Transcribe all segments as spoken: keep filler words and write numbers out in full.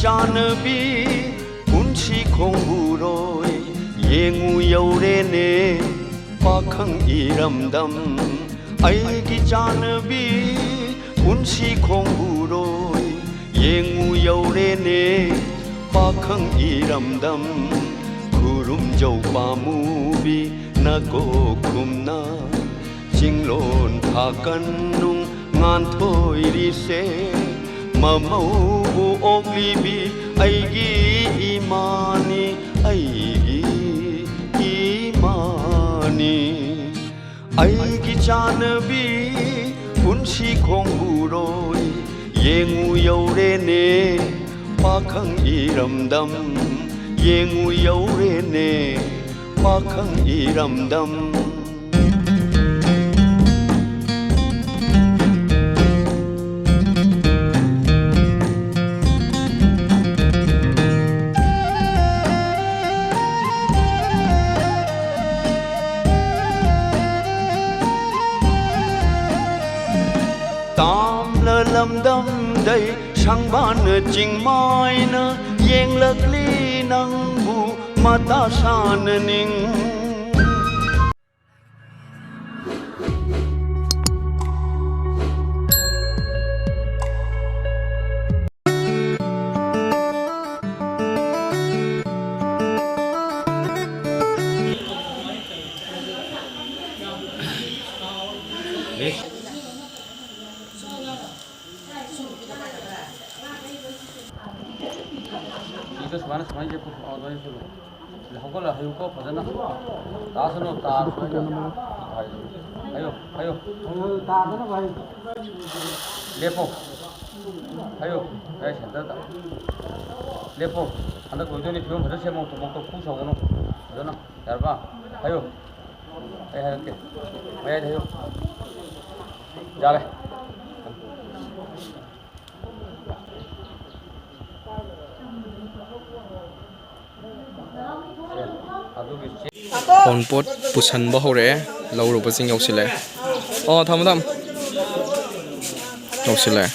ꯆꯥꯟꯅꯕꯤ ꯄꯨꯟꯁꯤ ꯈꯣꯡꯕꯨꯔꯣꯏ, ꯌꯦꯡꯉꯨ ꯌꯧꯔꯦꯅꯦ ꯄꯥꯈꯪ ꯏꯔꯝꯗꯝ꯫ ꯑꯩꯒꯤ ꯆꯥꯟꯅꯕꯤ ꯄꯨꯟꯁꯤ ꯈꯣꯡꯕꯨꯔꯣꯏ, ꯌꯦꯡꯉꯨ ꯌꯧꯔꯦꯅꯦ ꯄꯥꯈꯪ ꯏꯔꯝꯗꯝ꯫ ꯈꯨꯔꯨꯝꯖꯧ ꯄꯥꯝꯃꯨꯕꯤ ꯅꯀꯣꯛꯈꯨꯝꯅ, ꯆꯤꯡꯂꯣꯟ ꯊꯥꯀꯟ ꯅꯨꯡ ꯉꯥꯟꯊꯣꯏꯔꯤꯁꯦ꯫ ꯃꯃꯧꯕꯨ ꯑꯣꯛꯂꯤꯕꯤ ꯑꯩꯒꯤ ꯏꯃꯥꯅꯤ, ꯑꯩꯒꯤ ꯏꯃꯥꯅꯤ꯫ ꯑꯩꯒꯤ ꯆꯥꯟꯅꯕꯤ ꯄꯨꯟꯁꯤ ꯈꯣꯡꯕꯨꯔꯣꯏ, ꯌꯦꯡꯉꯨ ꯌꯧꯔꯦꯅꯦ ꯄꯥꯈꯪ ꯏꯔꯝꯗꯝ꯫ ꯌꯦꯡꯉꯨ ꯌꯧꯔꯦꯅꯦ ꯄꯥꯈꯪ ꯏꯔꯝꯗꯝ꯫ ꯇꯥꯝꯂ ꯂꯝꯗꯝꯗꯩ ꯁꯪꯕꯥꯟ ꯆꯤꯡꯃꯥꯏꯅ ꯌꯦꯡꯂꯛꯂꯤ ꯅꯪꯕꯨ ꯃꯇꯥ ꯁꯥꯅ ꯅꯤꯡ꯫ ꯁꯤꯗ ꯁꯨꯃꯥꯏꯅ, ꯁꯨꯃꯥꯏꯅ ꯌꯦꯞꯄꯨ꯫ ꯑꯣ, ꯑꯗꯨꯃꯥꯏꯅ ꯌꯦꯞꯄꯨ꯫ ꯁꯤꯗ ꯍꯧꯒꯠꯂ ꯍꯥꯏꯌꯨꯀꯣ, ꯐꯖꯅ꯫ ꯇꯥꯁꯅꯨ, ꯇꯥꯁꯅꯨ ꯍꯥꯏꯌꯨ꯫ ꯍꯥꯏꯌꯨ, ꯍꯥꯏꯌꯨ꯫ ꯂꯦꯞꯄꯣ꯫ ꯍꯥꯏꯌꯨ꯫ ꯑꯦ, ꯁꯦꯟꯇꯔꯗ꯫ ꯂꯦꯞꯄꯣ꯫ ꯍꯟꯗꯛ ꯂꯣꯏꯗꯣꯏꯅꯤ, ꯐꯤꯕꯝ ꯐꯖꯅ ꯁꯦꯝꯃꯣ, ꯇꯨꯃꯣꯛꯇꯣ ꯈꯨ ꯁꯧꯒꯅꯨ꯫ ꯐꯖꯅ꯫ ꯌꯥꯔꯕ? ꯍꯥꯏꯌꯨ꯫ ꯑꯩ ꯍꯥꯏꯔꯛꯀꯦ꯫ ꯃꯌꯥꯏꯗ ꯍꯥꯏꯌꯨ꯫ ꯌꯥꯔꯦ꯫ ꯑꯣꯟꯄꯣꯠ ꯄꯨꯁꯟꯕ ꯍꯧꯔꯛꯑꯦ꯫ ꯂꯧꯔꯨꯕꯁꯤꯡ ꯌꯧꯁꯤꯜꯂꯛꯑꯦ꯫ ꯑꯣ, ꯊꯝꯃꯣ, ꯊꯝꯃꯣ꯫ ꯌꯧꯁꯤꯜꯂꯛꯑꯦ꯫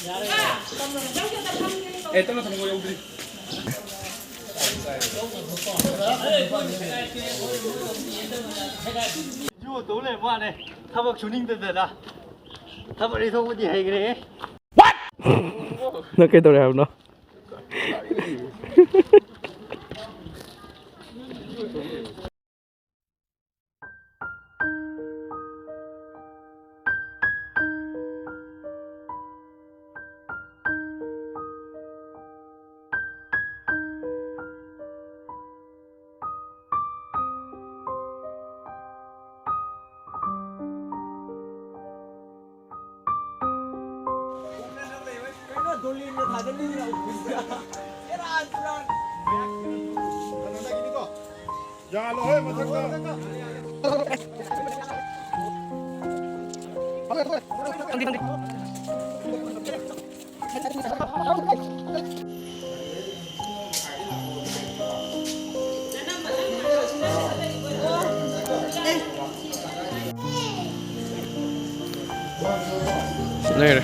ꯌꯣ ꯇꯧ ꯂꯩꯔꯝꯕ ꯋꯥꯅꯦ꯫ ꯊꯕꯛ ꯁꯨꯅꯤꯡꯗꯗꯅ꯫ ꯊꯕꯛ ꯂꯩꯊꯣꯛꯄꯗꯤ ꯍꯩꯈ꯭ꯔꯦ꯫ ꯅꯪ ꯀꯩꯗꯧꯔꯦ ꯍꯥꯏꯕꯅꯣ? ꯌꯥꯜꯂꯣꯍꯦ ꯃꯊꯛꯇ꯫ ꯂꯩꯔꯦ꯫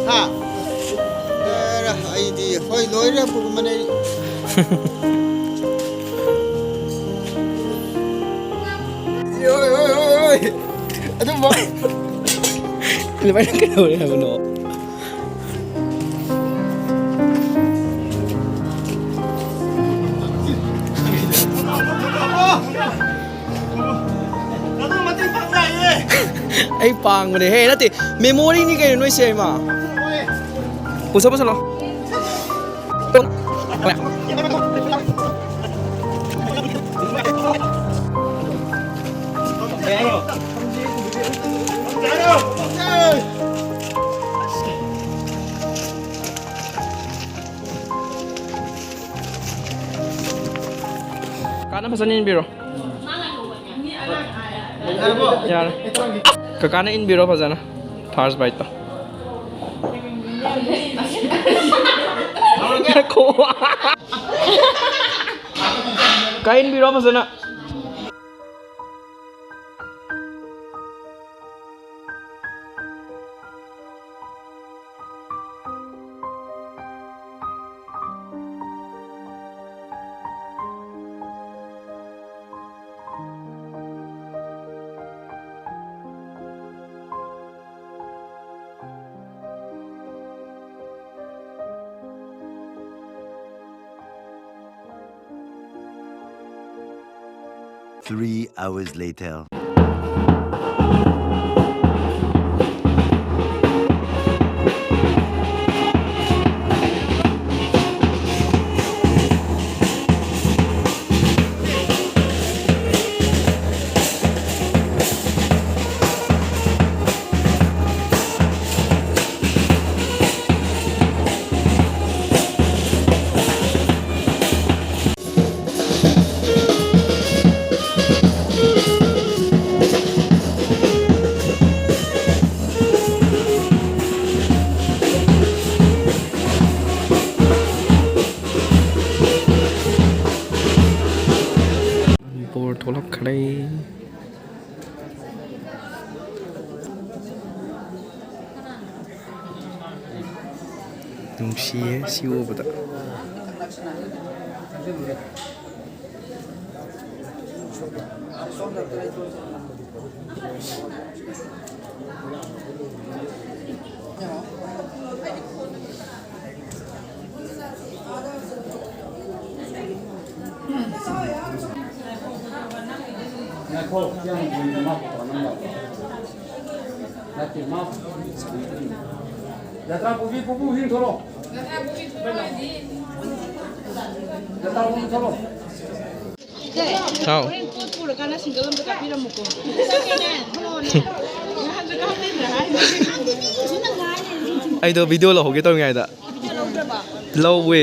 ꯍꯥ? ꯑꯦꯔꯥ, ꯑꯩꯗꯤ ꯍꯣꯏ ꯂꯣꯏꯔꯦ ꯄꯨꯝꯕꯅꯦ ꯑꯩ꯫ ꯍꯣꯏ, ꯍꯣꯏ, ꯍꯣꯏ, ꯍꯣꯏ꯫ ꯑꯗꯨꯝꯕ ꯑꯗꯨꯃꯥꯏꯅ ꯀꯩꯗꯧꯔꯦ ꯍꯥꯏꯕꯅꯣ? ꯑꯩ ꯄꯥꯡꯕꯅꯦ ꯍꯦ, ꯅꯠꯇꯦ, ꯃꯦꯃꯣꯔꯤꯅꯤ ꯀꯩꯅꯣ ꯅꯣꯏꯁꯦ, ꯏꯃꯥ꯫ ꯄꯨꯁꯜꯂꯣ, ꯄꯨꯁꯜꯂꯣ꯫ ꯀꯥꯟꯅ ꯐꯖꯅ ꯏꯟꯕꯤꯔꯣ꯫ ꯌꯥꯔꯦ꯫ ꯀꯀꯥꯅ ꯏꯟꯕꯤꯔꯣ ꯐꯖꯅ꯫ First biteꯇꯣ꯫ ꯉꯥꯏꯈꯣ꯫ ꯀꯥ ꯏꯟꯕꯤꯔꯣ ꯐꯖꯅ꯫ Three hours later. ꯕꯣꯔ ꯊꯣꯛꯂꯛꯈ꯭ꯔꯦ꯫ ꯅꯨꯡꯁꯤꯌꯦ ꯁꯤ ꯎꯕꯗ꯫ ꯉꯥꯏꯈꯣ, ꯁꯤ ꯍꯥꯟꯅ ꯄꯨꯔꯤꯗ ꯃꯥ ꯄꯨꯊꯣꯔꯛꯑꯣ, ꯅꯪ ꯂꯥꯛꯑꯣ꯫ ꯅꯠꯇꯦ, ꯃꯥ ꯖꯇ꯭ꯔꯥ ꯄꯨꯕꯤ, ꯄꯨꯄꯨ ꯍꯨꯏ ꯊꯣꯛꯂꯛꯑꯣ꯫ ꯖꯇ꯭ꯔꯥ ꯄꯨꯕꯤ ꯊꯣꯛꯂꯛꯑꯣ꯫ ꯍꯥꯎ꯫ ꯍꯣꯔꯦꯟ ꯄꯣꯠ ꯄꯨꯔꯀꯥꯟꯗ ꯁꯤꯡꯒꯜ ꯑꯝꯇ ꯀꯥꯞꯄꯤꯔꯝꯃꯨꯀꯣ꯫ ꯑꯩꯗꯣ ꯚꯤꯗꯤꯑꯣ ꯂꯧꯍꯧꯒꯦ ꯇꯧꯔꯤꯉꯩꯗ ꯂꯧꯋꯦ꯫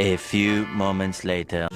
A few moments later.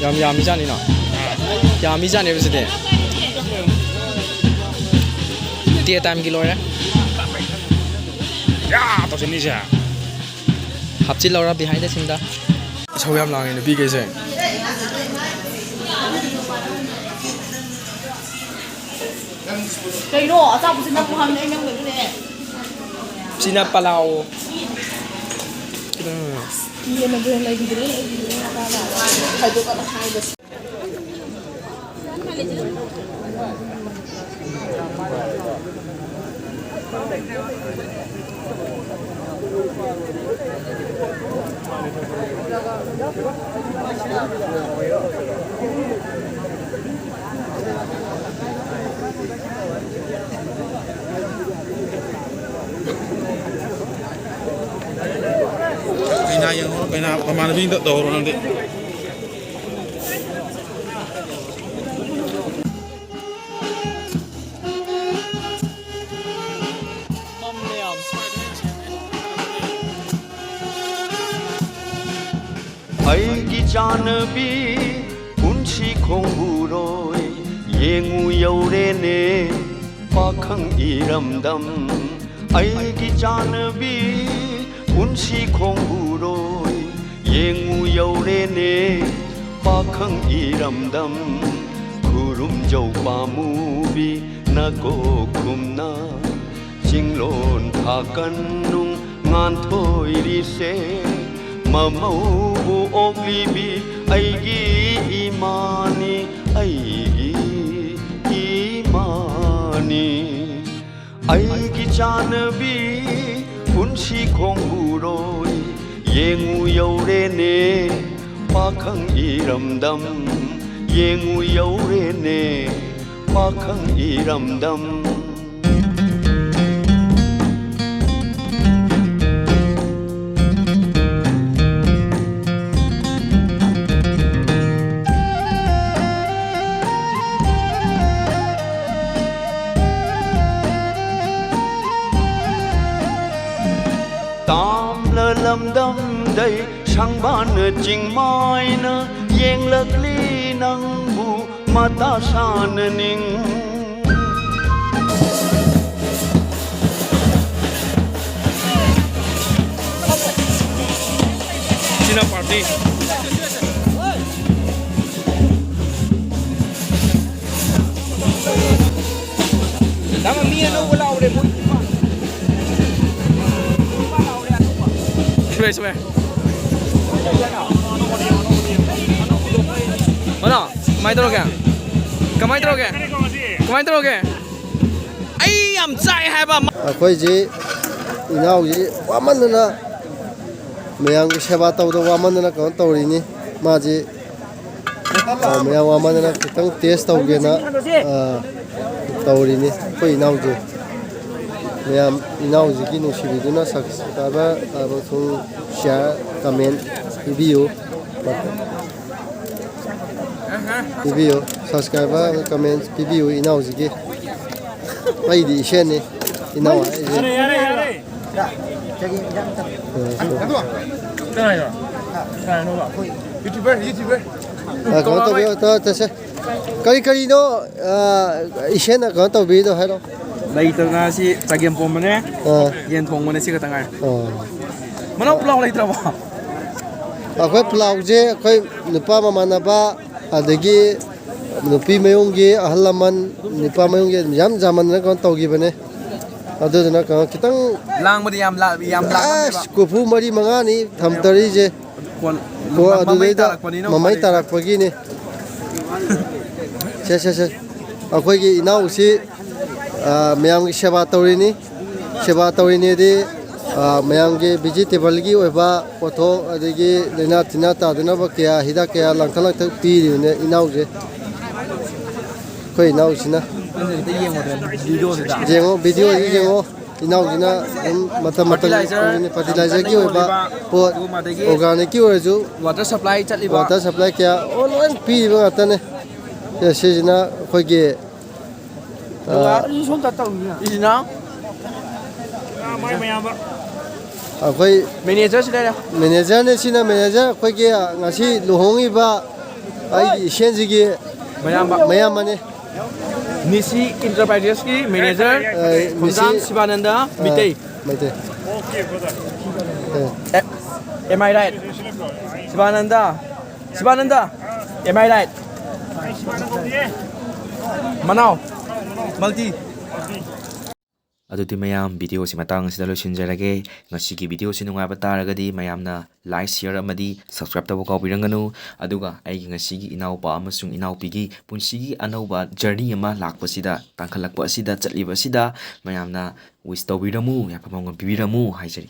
ꯌꯥꯝ ꯌꯥꯝꯃꯤꯖꯥꯠꯅꯤꯅ꯫ ꯌꯥꯝꯃꯤꯖꯥꯠꯅꯦꯕ ꯁꯤꯗꯤ꯫ ꯇꯦ ꯇꯥꯏꯝꯒꯤ ꯂꯣꯏꯔꯦ꯫ ꯌꯥ! ꯇꯧꯁꯤꯟꯅꯤꯁꯦ꯫ ꯍꯥꯞꯆꯤꯜꯂꯧꯔ behind the scene ꯗ꯫ ꯏꯁꯧ ꯌꯥꯝ ꯂꯥꯡꯉꯦ ꯅꯨꯄꯤꯈꯩꯁꯦ꯫ ꯀꯩꯅꯣ? ꯑꯆꯥꯄꯣꯠꯁꯦ ꯅꯪ ꯍꯥꯡꯅꯦ, ꯑꯩ ꯅꯪ ꯂꯩꯕꯅꯦ꯫ ꯁꯤꯅ ꯄꯂꯥꯎ꯫ ꯎꯝ꯫ ꯌꯦꯟ ꯑꯗꯨ ꯂꯩꯈꯤꯗ꯭ꯔꯦ, ꯑꯩꯒꯤ ꯌꯦꯟ ꯃꯆꯥꯒ꯫ ꯈꯥꯏꯗꯣꯛꯑꯒ ꯍꯥꯏꯕꯁꯦ꯫ ꯀꯩꯅꯥ ꯌꯦꯡꯍꯧꯔꯣ, ꯀꯩꯅꯥ ꯃꯃꯥꯟꯅꯕꯤꯗ ꯇꯧꯍꯧꯔꯣ ꯅꯪꯗꯤ꯫ ꯑꯩꯒꯤ ꯆꯥꯅꯕꯤ ꯄꯨꯟꯁꯤ ꯈꯣꯡꯕꯨꯔꯣꯏ ꯌꯦꯡꯉꯨ ꯌꯧꯔꯦꯅꯦ ꯄꯥꯈꯪ ꯏꯔꯝꯗꯝ꯫ ꯑꯩꯒꯤ ꯆꯥꯅꯕꯤ ꯄꯨꯟꯁꯤ ꯈꯣꯡꯕꯨꯔꯣꯏ ꯌꯦꯡꯉꯨ ꯌꯧꯔꯦꯅꯦ ꯄꯥꯈꯪ ꯏꯔꯝꯗꯝ꯫ ꯈꯨꯔꯨꯝꯖꯧ ꯄꯥꯝꯃꯨꯕꯤ ꯅꯀꯣꯛꯈꯨꯝꯅ ꯆꯤꯡꯂꯣꯟ ꯊꯥꯀꯟ ꯅꯨꯡ ꯉꯥꯟꯊꯣꯏꯔꯤꯁꯦ꯫ ꯃꯃꯧꯕꯨ ꯑꯣꯛꯂꯤꯕꯤ ꯑꯩꯒꯤ ꯏꯃꯥꯅꯤ, ꯑꯩꯒꯤ ꯏꯃꯥꯅꯤ꯫ ꯑꯩꯒꯤ ꯆꯥꯅꯕꯤ ꯄꯨꯟꯁꯤ ꯈꯣꯡꯕꯨꯔꯣꯏ ꯌꯦꯡꯉꯨ ꯌꯧꯔꯦꯅꯦ ꯄꯥꯈꯪ ꯏꯔꯝꯗꯝ꯫ ꯌꯦꯡꯉꯨ ꯌꯧꯔꯦꯅꯦ ꯄꯥꯈꯪ ꯏꯔꯝꯗꯝ꯫ ꯇꯥꯝꯂ ꯂꯝꯗꯝꯗꯩ ꯁꯪꯕꯥꯟ ꯆꯤꯡꯃꯥꯏꯅ ꯌꯦꯡꯂꯛꯂꯤ ꯅꯪꯕꯨ ꯃꯇꯥ ꯁꯥꯅ ꯅꯤꯡ꯫ ꯁꯤꯅ ꯄꯥꯔꯇꯤ꯫ ꯁꯨꯔꯦ, ꯁꯨꯔꯦ꯫ ꯍꯜꯂꯣ, ꯀꯃꯥꯏꯅ ꯇꯧꯔꯒꯦ? ꯀꯃꯥꯏꯅ ꯇꯧꯔꯒꯦ? ꯀꯃꯥꯏꯅ ꯇꯧꯔꯒꯦ? ꯑꯩ ꯌꯥꯝ ꯆꯥꯛꯑꯦ ꯍꯥꯏꯕ꯫ ꯑꯩꯈꯣꯏꯁꯤ ꯏꯅꯥꯎꯁꯤ ꯋꯥꯃꯟꯗꯅ, ꯃꯌꯥꯝꯒꯤ ꯁꯦꯕꯥ ꯇꯧꯗ ꯋꯥꯃꯟꯗꯅ ꯀꯩꯅꯣ ꯇꯧꯔꯤꯅꯤ꯫ ꯃꯥꯁꯤ, ꯑ, ꯃꯌꯥꯝ ꯋꯥꯃꯟꯗꯅ ꯈꯤꯇꯪ ꯇꯦꯁ ꯇꯧꯒꯦꯅ, ꯑ, ꯇꯧꯔꯤꯅꯤ ꯑꯩꯈꯣꯏ ꯏꯅꯥꯎꯁꯦ꯫ ꯃꯌꯥꯝ ꯏꯅꯥꯎꯁꯤꯒꯤ ꯅꯨꯡꯁꯤꯕꯤꯗꯨꯅ ꯁꯕꯁꯀ꯭ꯔꯥꯏꯕꯔ ꯑꯃꯁꯨꯡ ꯁꯤꯌꯥꯔ, ꯀꯃꯦꯟ ꯄꯤꯕꯤꯌꯨ꯫ ꯄꯤꯕꯤꯌꯨ, ꯁꯕꯁꯀ꯭ꯔꯥꯏꯕꯔ, ꯀꯃꯦꯟ ꯄꯤꯕꯤꯌꯨ ꯏꯅꯥꯎꯁꯤꯒꯤ꯫ ꯑꯩꯗꯤ ꯏꯁꯦꯟꯅꯤ, ꯏꯅꯥꯎ ꯍꯥꯏꯁꯦ꯫ ꯌꯥꯔꯦ, ꯌꯥꯔꯦ, ꯌꯥꯔꯦ꯫ ꯎꯝ, ꯎꯝ꯫ ꯀꯅꯥꯅꯣ? ꯀꯅꯥꯅꯣꯕ? YouTuber, YouTuber꯫ ꯑ, ꯀꯩꯅꯣ ꯇꯧꯕꯤꯌꯣ, ꯇ-, ꯇꯁꯦ꯫ ꯀꯔꯤ ꯀꯔꯤꯅꯣ, ꯑ, ꯏꯁꯦꯟꯅ ꯀꯩꯅꯣ ꯇꯧꯕꯤꯔꯤꯗꯣ ꯍꯥꯏꯔꯣ꯫ ꯂꯩꯇꯗꯅ ꯁꯤ ꯆꯒꯦꯝ ꯄꯣꯝꯕꯅꯦ, ꯑ꯫ ꯌꯦꯟ ꯊꯣꯡꯕꯅꯦ, ꯁꯤ ꯈꯛꯇ ꯉꯥꯏꯔꯦ꯫ ꯑ꯫ ꯃꯅꯥꯎ ꯄꯨꯂꯥꯎ ꯂꯩꯇ꯭ꯔꯕꯣ? ꯑꯩꯈꯣꯏ ꯄꯨꯂꯥꯎꯁꯦ ꯑꯩꯈꯣꯏ ꯅꯨꯄꯥ ꯃꯃꯥꯟꯅꯕ, ꯑꯗꯒꯤ ꯅꯨꯄꯤ ꯃꯌꯨꯝꯒꯤ ꯑꯍꯜ ꯂꯃꯟ, ꯅꯨꯄꯥ ꯃꯌꯨꯝꯒꯤ ꯌꯥꯝ ꯌꯥꯝꯃꯟꯗꯅ ꯀꯩꯅꯣ ꯇꯧꯈꯤꯕꯅꯦ꯫ ꯑꯗꯨꯗꯨꯅ ꯀꯩꯅꯣ ꯈꯤꯇꯪ, ꯂꯥꯡꯕꯗꯤ ꯌꯥꯝ ꯂꯥ-, ꯌꯥꯝ ꯂꯥꯡꯉꯝꯃꯦꯕ꯫ ꯑꯁ, ꯀꯣꯔꯐꯨ ꯃꯔꯤ ꯃꯉꯥꯅꯤ ꯊꯝꯗꯔꯤꯁꯦ꯫ ꯀꯣꯟ-, ꯀꯣ-, ꯃ-, ꯃꯃꯩ ꯑꯗꯨꯗꯩꯗ ꯇꯥꯔꯛꯄꯅꯤꯅ ꯃꯃꯩ ꯎꯄꯥꯏ ꯂꯩꯇꯦ꯫ ꯇꯥꯔꯛꯄꯒꯤꯅꯤ꯫ ꯁꯦ, ꯁꯦ, ꯁꯦ꯫ ꯑꯩꯈꯣꯏꯒꯤ ꯏꯅꯥꯎꯁꯤ, ꯑ, ꯃꯌꯥꯝꯒꯤ ꯁꯦꯕꯥ ꯇꯧꯔꯤꯅꯤ꯫ ꯁꯦꯕꯥ ꯇꯧꯔꯤꯅꯦꯗꯤ, ꯑ, ꯃꯌꯥꯝꯒꯤ ꯚꯤꯖꯤꯇꯦꯕꯜꯒꯤ ꯑꯣꯏꯕ ꯄꯣꯠꯊꯣꯛ, ꯑꯗꯒꯤ ꯂꯥꯏꯅꯥ ꯇꯤꯟꯅꯥ ꯇꯥꯗꯅꯕ ꯀꯌꯥ, ꯍꯤꯗꯥꯛ ꯀꯌꯥ ꯂꯥꯡꯊꯛ ꯂꯥꯡꯊꯛ ꯄꯤꯔꯤꯕꯅꯦ ꯏꯅꯥꯎꯁꯦ꯫ ꯑꯩꯈꯣꯏ ꯏꯅꯥꯎꯁꯤꯅ꯫ ꯑꯝꯇ ꯌꯦꯡꯉꯣꯗꯅ, ꯚꯤꯗꯤꯑꯣꯁꯤꯗ꯫ ꯌꯦꯡꯉꯣ, ꯚꯤꯗꯤꯑꯣꯁꯤ ꯌꯦꯡꯉꯣ꯫ ꯏꯅꯥꯎꯁꯤꯅ ꯑꯗꯨꯝ ꯃꯇꯝ ꯃꯇꯝꯒꯤ ꯐꯔꯇꯤꯂꯥꯏꯖꯔ, ꯑꯣꯏꯕꯅꯤ, ꯐꯔꯇꯤꯂꯥꯏꯖꯔꯒꯤ ꯑꯣꯏꯕ ꯄꯣꯠ, ꯑꯗꯨꯒꯨꯝꯕ, ꯑꯗꯒꯤ ꯑꯣꯔꯒꯥꯅꯤꯛꯀꯤ ꯑꯣꯏꯔꯁꯨ, ꯋꯥꯇꯔ ꯁꯄ꯭ꯂꯥꯏ ꯆꯠꯂꯤꯕ꯫ ꯋꯥꯇꯔ ꯁꯄ꯭ꯂꯥꯏ ꯀꯌꯥ, ꯑꯣ, ꯂꯣꯏ ꯄꯤꯔꯤꯕ ꯉꯥꯛꯇꯅꯦ꯫ ꯁꯦ, ꯁꯤꯁꯤꯅ ꯑꯩꯈꯣꯏꯒꯤ, ꯑ, ꯑꯗꯨꯒ ꯑꯩ ꯁꯣꯝ ꯆꯠꯇꯧꯅꯤꯅ꯫ ꯁꯤꯁꯤꯅ ꯑꯩꯈꯣꯏ ꯃꯦꯅꯦꯖꯔꯁꯤ ꯂꯩꯔꯦ꯫ ꯃꯦꯅꯦꯖꯔꯅꯦ, ꯁꯤꯅ ꯃꯦꯅꯦꯖꯔ꯫ ꯑꯩꯈꯣꯏꯒꯤ ꯉꯁꯤ ꯂꯨꯍꯣꯡꯉꯤꯕ ꯑꯩꯒꯤ ꯏꯁꯦꯟꯁꯤꯒꯤ ꯃꯌꯥꯝꯕ꯫ ꯃꯌꯥꯝꯕꯅꯦ꯫ ꯅꯤꯁꯤ ꯏꯟꯇꯔꯄ꯭ꯔꯥꯏꯖꯦꯁꯀꯤ ꯃꯦꯅꯦꯖꯔ ꯑ, ꯈꯣꯡꯖꯥꯝ ꯅꯤꯁꯤ, ꯁꯤꯕꯥꯅꯟꯗ ꯑ, ꯃꯤꯇꯩ꯫ ꯃꯩꯇꯩ꯫ ꯑ꯫ ꯑꯦ-, am I right? Sivananda, Sivananda, am I right? ꯃꯅꯥꯎ, ꯃꯜꯇꯤ꯫ ꯑꯗꯨꯗꯤ ꯃꯌꯥꯝ, video ꯁꯤ ꯃꯇꯥꯡ ꯑꯁꯤꯗ ꯂꯣꯏꯁꯤꯟꯖꯔꯒꯦ꯫ ꯉꯁꯤꯒꯤ video ꯁꯤ ꯅꯨꯡꯉꯥꯏꯕ ꯇꯥꯔꯒꯗꯤ ꯃꯌꯥꯝꯅ like, share ꯑꯃꯗꯤ subscribe ꯇꯧꯕ ꯀꯥꯎꯕꯤꯔꯝꯒꯅꯨ꯫ ꯑꯗꯨꯒ ꯑꯩꯒꯤ ꯉꯁꯤꯒꯤ ꯏꯅꯥꯎꯄꯥ ꯑꯃꯁꯨꯡ ꯏꯅꯥꯎꯄꯤꯒꯤ ꯄꯨꯟꯁꯤꯒꯤ ꯑꯅꯧꯕ journey ꯑꯃ ꯂꯥꯛꯄꯁꯤꯗ, ꯇꯥꯡꯈꯠꯂꯛꯄ ꯑꯁꯤꯗ, ꯆꯠꯂꯤꯕ ꯑꯁꯤꯗ ꯃꯌꯥꯝꯅ wish ꯇꯧꯕꯤꯔꯝꯃꯨ, ꯌꯥꯏꯐ ꯄꯥꯎꯖꯦꯜ ꯄꯤꯕꯤꯔꯝꯃꯨ ꯍꯥꯏꯖꯔꯤ꯫